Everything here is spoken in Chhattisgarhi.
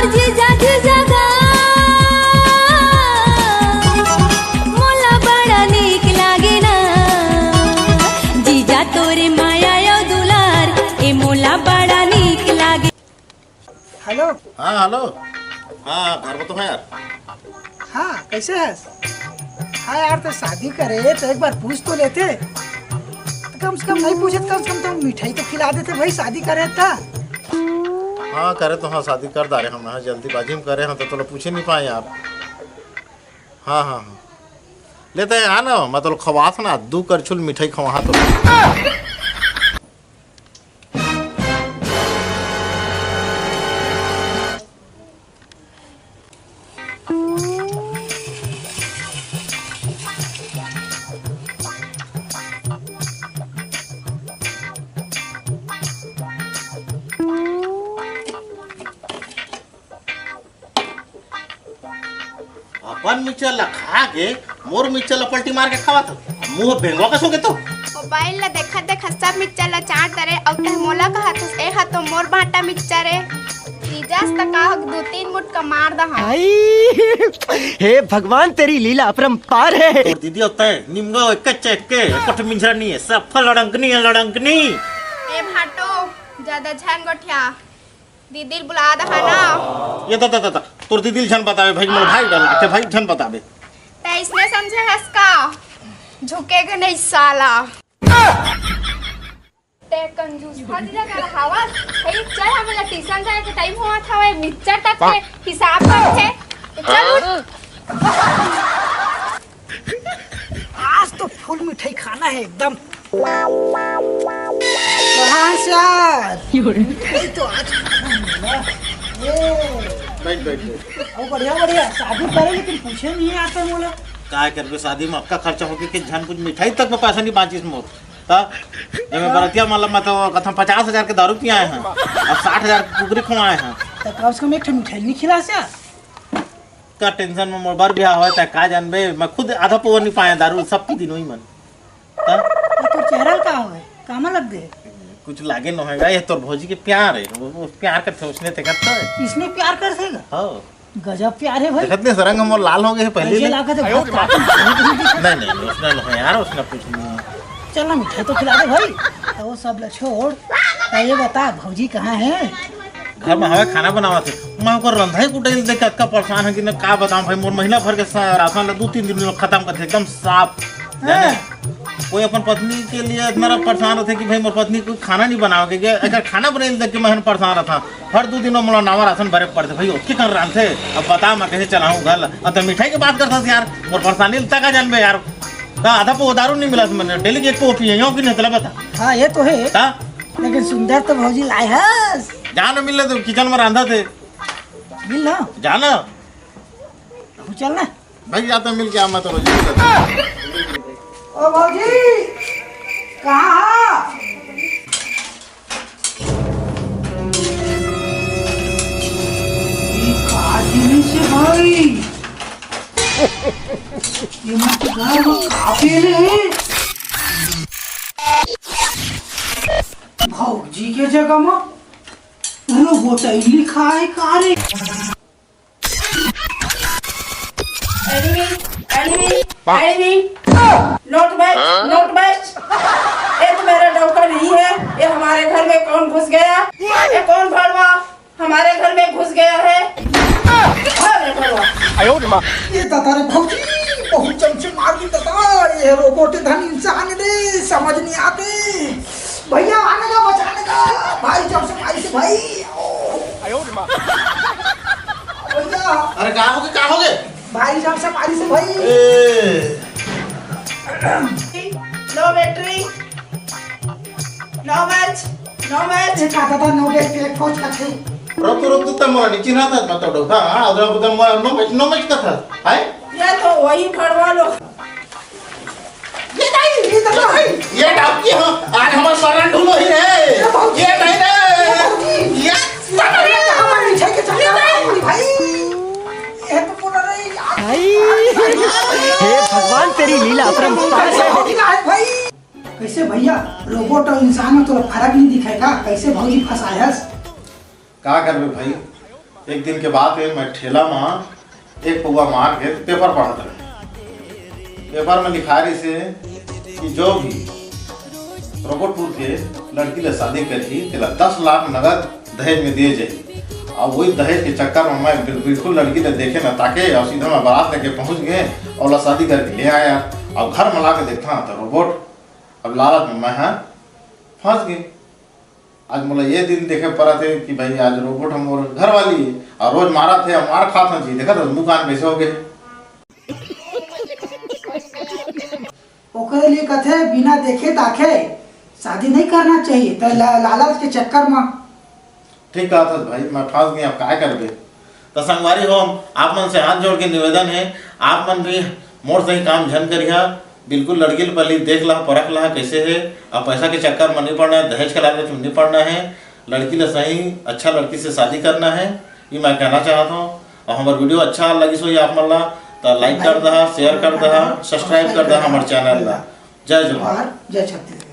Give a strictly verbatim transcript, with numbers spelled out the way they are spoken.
जीजा जीजा गा, मोला बड़ा नीक लागे ना। जीजा तोरे माया अउ दुलार, ए मोला बड़ा नीक लागे। हेलो। हाँ, हेलो। हाँ, घर में तो है यार। हाँ, कैसे है? हाँ यार, तो शादी करे तो एक बार पूछ तो लेते। कम से कम नहीं पूछे तो कम से कम तो मिठाई तो खिला देते भाई, शादी करे था। हाँ, करे तो हाँ, शादी कर डारे हम, हाँ, जल्दीबाजी में करे हम, तो तोला पूछे नहीं पाए यार। हाँ, हाँ, हाँ। लेते हैं, आ ना, मैं तोला खवात ना, दू करछुल मिठाई खवा तो। अपन मिक्सचर ला खा के मोर मिक्सचर ला पलटी मार के खावत हस। मुंह बेंगवा कस होगे तो। मोबाइल ला देखत देखत सब मिक्सचर ला चाट डरे, अउ तह मोला कहत हस, ए हा तो मोर बांटा मिक्सचर ए। जीजा अस त का हो, दू तीन मुटका मार दहा। आई, हे भगवान, तेरी लीला अपरंपार है। तोर दीदी होता है निमगा, एक चेक के, एक मिंजरा नहीं है, सब फल लड़ंकनी है, लड़ंकनी। ए भाटो, ज्यादा झन गोठिया। दीदी ल बुला दहा ना। ये दा, दा, दा, दा। तोर दीदी ल झन बताबे भाई, मोर भाई डर लागथे भाई, झन बताबे। तै इसने समझे हस का? झुकेगा नहीं साला। तै कंजूस फट जा कर हवस। ए, चल, हमला ट्यूशन जाए के टाइम होवत हवे, मिक्सचर तक के हिसाब करथे। चल उठ। आज तो फुल मिठाई खाना है एकदम। कहाँ से यार? मिठाई तो आज खाना है ना। ये। बैठ, बैठ, बैठ। ओ बढ़िया, बढ़िया। शादी करे लेकिन पूछे नहीं आता मोला। काय करबे, शादी में अतका खर्चा होगे कि झन कुछ मिठाई तक में पैसा नहीं बांचिस मोर। ता, जब मैं बरतिया मतलब मैं तो कथम पचास हजार के दारू पियाए हैं, अब साठ हजार के कुकरी खवाए हैं। तो कम से कम एक ठो मिठाई नहीं खिला से? का टेंशन में मोर बर बिहाव होय, तै का जानबे? मैं खुद आधा पौवा नहीं पाया दारू, सब पी दिन वही मन। हाँ? ये तोर चेहरा ल का होय? कामा लग गए? कुछ लागे न होय, ये तोर भौजी के प्यार है, वो, वो प्यार करथे, उसने ते करता है। इसने प्यार करथे का? हाँ। गजब प्यार है भाई। देखत नहीं, सरंग मोर लाल हो गए हैं पहले ऐसे ले। लागत है बहुत ताकत। नहीं, नहीं, नहीं, उसने नहीं यार, उसने कुछ नहीं है। चल ना, मिठाई तो खिला दे भाई। तो वो सब ला छोड़, तो ये बता, भौजी कहाँ है? घर में हवे, खाना बनावत हे। मैं ओकर रंधई कुटई ल देख के अतका परेशान हे कि मैं का बताऊं भाई, मोर महीना भर के सा-, राशन ला दू तीन दिन में खत्म करथे, एकदम साफ। जाने? हाँ। कोई अपन पत्नी के लिए इतना परेशान होथे कि भाई मोर पत्नी कोई खाना नहीं बनावे के, अगर खाना बनाए ल देख के मैं परेशान रहता। हर दू दिन में मोला नवा राशन भरे पड़थे भाई, ओतके कन रांधथे। अब बता मैं कैसे चलाऊं घर ला? अब तो मिठाई के बात करथस यार, मोर परेशानी ल तका जानबे यार। का आधा पो दारू नहीं मिला मन, डेली के एक पो पिए हो कि नहीं, तला बता। हाँ, ये तो है। हाँ? लेकिन सुंदर तो भौजी लाए हस। जा ना मिल ले, तो किचन में रांधत हे। मिल ना। जा ना। तू चल ना। भाई, जाता मिल के आ, मैं तो रोज ही जाता। ओ भौजी, कहाँ हा? ये का जिनिस हे भाई? ये मत घर में काफी नहीं। भौजी के जगह में रोबोट लिखा है का रे? Enemy, enemy, enemy, not match, not match। ये तो मेरा डौका नहीं है। ये हमारे घर में कौन घुस गया? ये कौन भड़वा हमारे घर में घुस गया है? भाग रे भड़वा। ये दादा रे भौजी, बहुत चमचे मार दी दादा। ये रोबोट धन इंसान दे, समझ नहीं आते। भैया आने का, बचाने का। भाई जब से मारी से भाई। भैया। अरे का होगे, का होगे? भाई जब से मारी से भाई। ए। No battery, no match, no match। एक आता था no match, एक कोच का थे। रुक, रुक, तू तब मोला नहीं चिन्हा था, मतलब, डौका, हाँ, अदरा बुदरा मोला no match, no match का था, हाय? ये तो वही भड़वा लोग। ये नहीं, ये तो नहीं। ये डाउकी हो, आज हमर मरण ढूंढो ही रे। ये नहीं रे। ये ये तो बोला रे यार। हे भगवान, तेरी लीला अपरंपार है। भाई, कैसे भैया, रोबोट और इंसान में तोला फर्क नहीं दिखेगा? कैसे भौजी फंसायस? का करबे भाई, एक दिन के बात हे, मैं ठेला म एक पौवा मार के पेपर पढ़त रहें। पेपर म लिखाय रहिसे कि जो भी रोबोटपुर के लड़की ले शादी करही, तेला दस लाख नगद दहेज में दिए जाही। अउ वही दहेज के चक्कर में मैं बिल-, बिल्कुल लड़की ले देखे न ताके अउ सीधा मैं बारात लेके पहुंच गेंव अउ ओला शादी करके ले आय। अउ घर में लाके देखथंव त रोबोट। अब लालच में मैं ह फंस गेंव। आज मोला ये दिन देखे परत हे कि भाई, आज रोबोट ह मोर घरवाली हे अउ रोज मारत हे अउ मार खात हंव जी। देखत हस, मुंह कान कइसे हो गे। ओकरे लिए कथे, बिना देखे ताके शादी नहीं करना चाहिए। त ला-, लालच के चक्कर में। ठीक कहत हस भाई, मैं फंस गेंव, अब काय करबे? त संगवारी हो, आप मन से हाथ जोड़ के निवेदन हे, आप मन भी मोर सही काम झन करिहा। बिल्कुल लड़की ल पहली देख लहा, परख लहा कइसे हे। अब पैसा के चक्कर में नहीं पड़ना हे, दहेज के लालच में नहीं पड़ना हे। लड़की ल सही अच्छा लड़की से शादी करना हे, ये मैं कहना चाहत हंव। अउ हमर वीडियो अच्छा लगिस होही आप मन ला, त लाइक कर दहा, शेयर कर दहा, सब्सक्राइब कर दहा हमर चैनल ला। जय जोहार। जय छत्तीसगढ़।